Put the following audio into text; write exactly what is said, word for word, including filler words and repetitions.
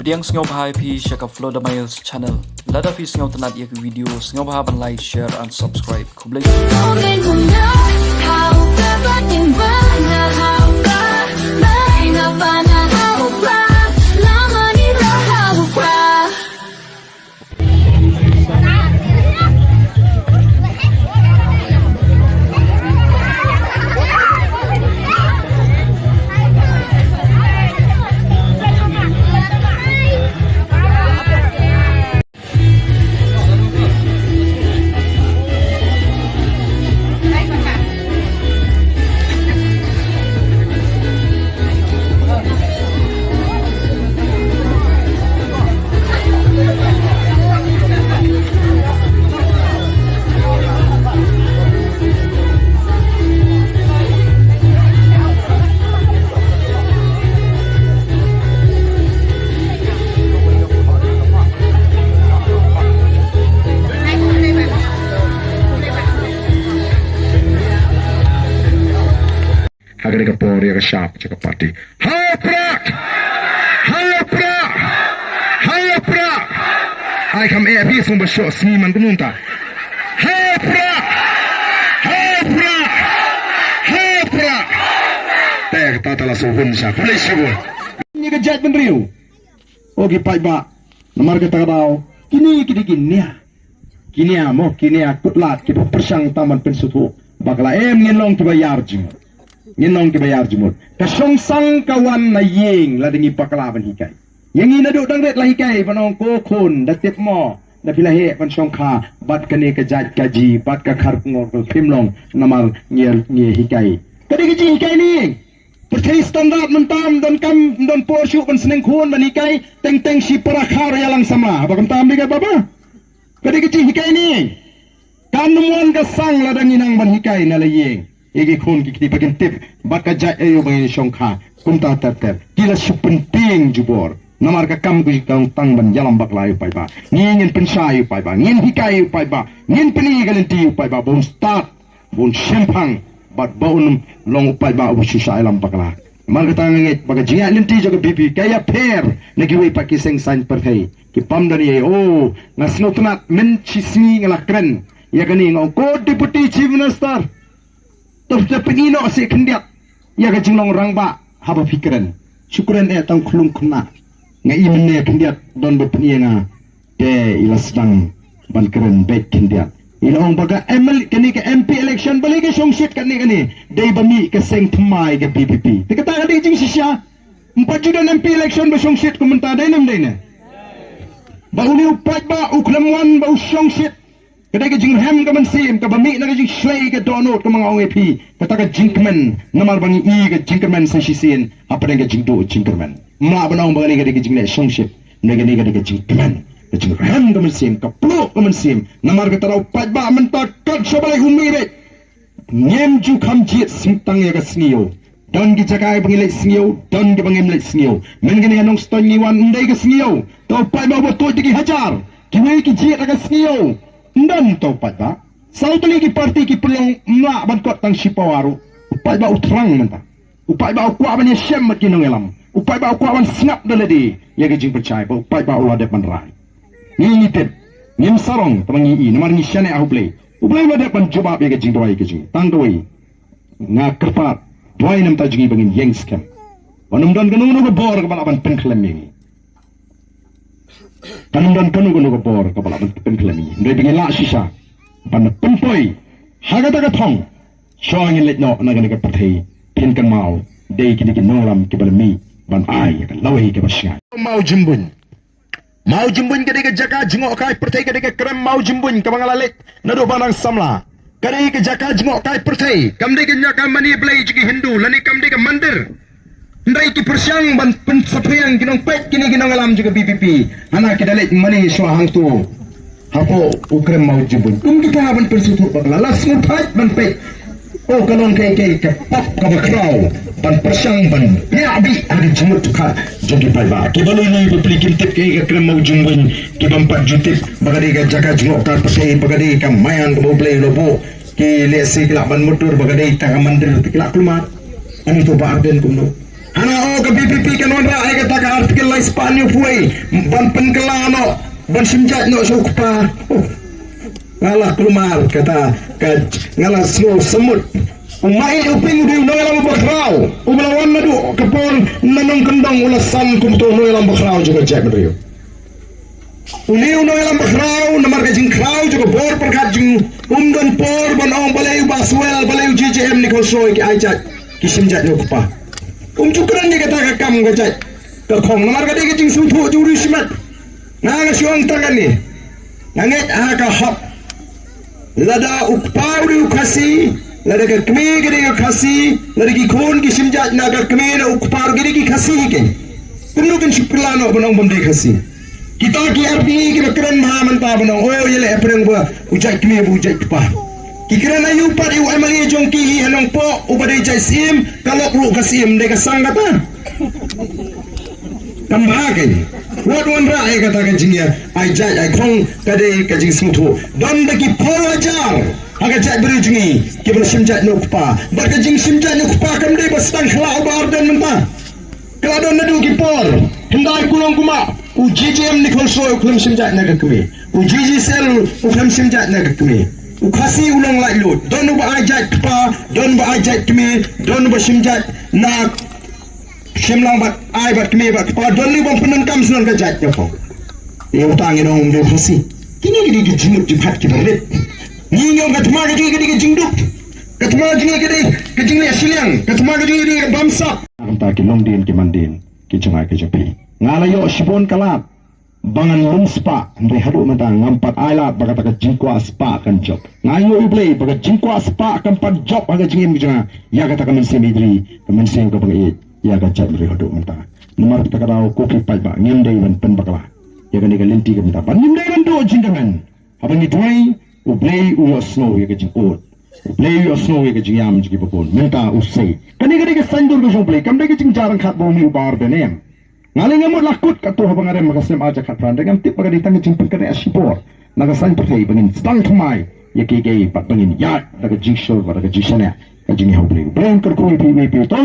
Pdiang sngewbha ïa phi sha ka Flow the Miles channel. Lada phi sngewtynnat ïa ka video, sngewbha ban like, share and subscribe. Khublei. Ha kane ka por ïa ka shap jong ka party. Ha u Prah! Ha u Prah! Ha u Prah! Ai kham eh phi sngewbha shoh sngi man kumta. Ha u Prah! Ha u Prah! Ha u Prah! Te kata te la sngewhun sha. Khublei shibun. Kine ka jaitbynriew. O ki paidbah. Namar kata ka daw. Kine ki dei ki nia. Ki nia mo, ki nia kutlad kiba pyrshang tang ban pynsngewthuh bakla. Em, ngin long kiba ïar jingmut. Ngin long kiba ïar jingmut. Ka shongsang ka wan na ïing lada ngi bakla ban hikai. Ïa ngi naduh dang rit la hikai ban ong ko khun da tip mo, da phi la heh ban shongkha bad kane ka jait ka ji bad ka khar kungor ka phim long namar ngi, ngi hikai. Ka dei ka jinghikai ne ïing. Pyrthei standard mynta ym don kam, ym don por shuh ban sneng khun ban hikai. Teng teng shi para khar ïalang samla. Ba kumta ym dei ka ba ba. Ka dei ka jinghikai ne ïing. Kan ym wan ka sang lada ngi nang ban hikai na la ïing. Ïa ki khun ki kti ba kin tip bad ka jait aïu ba ngin shongkha. Kumta ter ter ki la shu pyntieng jubor. Namar ka kam ka jong tang ban ïalam bakla ïa u paidbah. Ngi ngin pynshai ïa u paidbah, ngin hikai ïa u paidbah, ngin pyni ka lynti ïa u paidbah ba un stad, ba un shemphang bad ba un long u paidbah uba shu shah ïalam bakla. Namar kata nga ngeit ba ka jingïaid lynti jong ka VPP ka ïapher na kiwei pat ki seng saiñ pyrthei. Ki pam da ne, o, nga sngewtynnat, mynta shi sngi nga la kren ïa kane, nga ong ko Deputy Chief Minister, to phi pyni noh shi khyndiat ïa ka jinglong rangbah haba phi kren. Shu kren eh tang khlung khynnah. Nga i mynne khyndiat don ba pyni ïa nga. Te i la sdang ban kren beit khyndiat. I la ong ba ka ML, kane ka MP election balei ka shongshit kane kane. Dei ba mih ka seng thymmai ka VPP. Te kata ka dei jingshisha. Ym pat ju don MP election ba shongshit kum mynta, dei ne ym dei ne? Ba une u paidbah u khlem wan ba u shongshit. Ka dei ka jingrhem ka mynsiem kaba mih na ka jingshlei ka dohnud, ka ma nga ong ïa phi. Kata ka jingkmen namar ba ngi i ka jingkmen sa shisien hapdeng ka jingduh jingkyrmen. Ym lah ban ong ba kane ka dei ka jingleh shongshit. Kane ka dei ka jingkmen, ka jingrhem ka mynsiem, ka pluh ka mynsiem. Namar kata u paidbah mynta kat sha balei u mih beit. Ngim ju kham jied sngewtang ïa ka sngi ïew. Don ki jaka ba ngi leit sngi ïew, don kiba ngim leit sngi ïew. Mynta kane ha Nongstoiñ ngi wan ym dei ka sngi ïew. Te u paidbah uba tuid da ki hajar. Kiwei ki jied ha ka sngi ïew. Ym don te u paidbah. Saw tylli ki party ki pynlong, ym lah ban kot tang shi pawa ruh. U paidbah u thrang mynta. U paidbah u kwah ban ïashem bad ki nongïalam. U paidbah u kwah ban sngap da lade ïa ka jingpynshai ba u paidbah u la dep ban rai. Ngi ngi tip, ngim sarong, tangba ngi i, namar ngi shaniah ha U Blei. U Blei u la dep ban jubab ïa ka jingduwai ka jong ngi. Tang kawei, nga kyrpad, duwai na ka bynta jong ngi ba ngin ïeng skhem. Ba ym don kano kano ka bor kaba lah ban pynkhlem ïa ngi. Kan ym don kano kano ka bor kaba lah ban pynkhlem ïa ngi. Hynrei ba ngin lah shisha ban pynpoi ha kata ka thong. Shuwa ngin leit noh na kane ka pyrthei, phin kynmaw dei kine ki nongïalam kiba la mih ban ai ïa ka lawei kaba shngaiñ. Mawjymbuin. Mawjymbuin ka dei ka jaka jngohkai pyrthei, ka dei ka krem Mawjymbuin kaba nga la leit naduh ba nga dang samla. Ka dei ka jaka jngohkai pyrthei, kam dei ka jaka mane blei jong ki Hindu lane kam dei ka mandir. Hynrei ki pyrshang ban pynsaphriang ki nongpeit kine ki nongïalam jong ka VPP. Hana ki da leit mane shuwa hangto hapoh u krem Mawjymbuin. Kum kita ban pynsngewthuh bakla, la sngewthait ban peit. O, ka long kaei kaei ka pop kaba khraw ban pyrshang ban biah bih ha ka jingmut jong ki paidbah. Kiba lui lui bapli kim tip kaei ka krem Mawjymbuin, ki bym pat ju tip ba ka dei ka jaka jngohkai pyrthei, ba ka dei ka maïan kaba U Blei u la buh. Ki lehse ki lah ban mutdur ba ka dei tang ka mandir, te ki lah kulmar. Ani to Bah Ardent kumno? Hana o ka B P P kan wanrah ïa kata ka article lai spah hynñiew phew wei ban pynkylla noh, ban shim jait noh sha u kpa. Nga la kulmar kata ka, nga la sngew samut. U Maieit u Ping u dei u nongïalam bakhraw uba la wan naduh ka por na nongkyndong, u la san kumto u nongïalam bakhraw jong ka jaitbynriew. Une u nongïalam bakhraw namar ka jingkhraw jong ka bor pyrkhat jong u, um don por ban ong balei u Bah Swell, balei u J J M Nichols Roy ki ai jait, ki shim jait na u kpa. Um ju kren ïa kata ka kam ka jait ka khong namar ka dei ka jingsngewthuh jong u riewshimet. Nga nga shu ong tang kane. Nga ngeit ha ka hok. Lada u kpa u dei u Khasi, lada ka kmie ka dei ka Khasi, lada ki khun ki shim jait na ka kmie na u kpa ruh ki dei ki Khasi hi keiñ. Kumno kin shu kylla noh ban ong bym dei Khasi? Kita ki artylli kiba kren bha mynta ban ong, oh, ïaleh hapdeng ba u jait kmie ba u jait kpa. Ki kren aïu pat ïa u M L A jong ki hi ha Nongpoh uba dei jait syiem, ka lok ruh ka syiem, dei ka sang kata. Kam bha keiñ. Wat wanrah ïa kata ka jingïa ai jait ai khong, ka dei ka jingsngewthuh. Don da ki phew hajar ha ka jaitbynriew jong ngi kiba la shim jait na u kpa. Bad ka jingshim jait na u kpa kam dei ba sdang khlem, u Bah Ardent mynta. Ka la don naduh ki por. Hyndai kulong kumba u J J M Nichols Roy u khlem shim jait na ka kmie. U J J Sel u khlem shim jait na ka kmie. U Khasi u long laitluid. Don uba ai jait kpa, don uba ai jait kmie, don uba shim jait na shim lang bad ai bad kmie bad kpa, don uba pyndonkam shnong ka jait ka khong. Ïa uta ngin ong um dei u Khasi. Kine ki dei ki jingmut jingpyrkhat kiba rit. Ngi ong ka thma ka jong ngi ka dei ka jingduk. Ka thma ka jong ngi ka dei ka jingleh shiliang. Ka thma ka jong ngi ka dei ka bamsap. Kumta ki longdien ki mandien ki jong nga ki jong phi. Nga la ïoh shibun ka lad ba ngan lum spah, hynrei haduh mynta ngam pat ai lad ba kata ka jingkwah spah kan jop. Nga ïohi U Blei ba ka jingkwah spah kam pat jop ha ka jingim ka jong nga ïa kata ka mynsiem ïeit, ka mynsiem kaba nga ïeit ïa ka jaitbynriew haduh mynta. Namar kata ka daw ko ki paidbah, ngim dei ban pynbakla ïa kane ka lynti ka mynta, ba ngim dei ban duh jingkmen. Haba ngi duwai, U Blei u ïohsngew ïa ka jingkut. U Blei u ïohsngew ïa ka jingïam jong kiba bun. Mynta u sei. Kane ka dei ka saiñdur ka jong U Blei, kam dei ka jingjar ryngkat ba u mih u Bah Ardent em. Nga lei nga mut la kut katto haba nga rem ha ka snem ar hajar khatphra, hynrei ngam tip ba ka dei tang ka jingpynkynreh shibor na ka saiñ pyrthei ba ngin sdang thymmai ïa kiei kiei bad ba ngin ïaid da ka jingshur bad da ka jingshaniah ka jong ngi ha U Blei. U Blei un kyrkhu ïa phi, ïa phi to.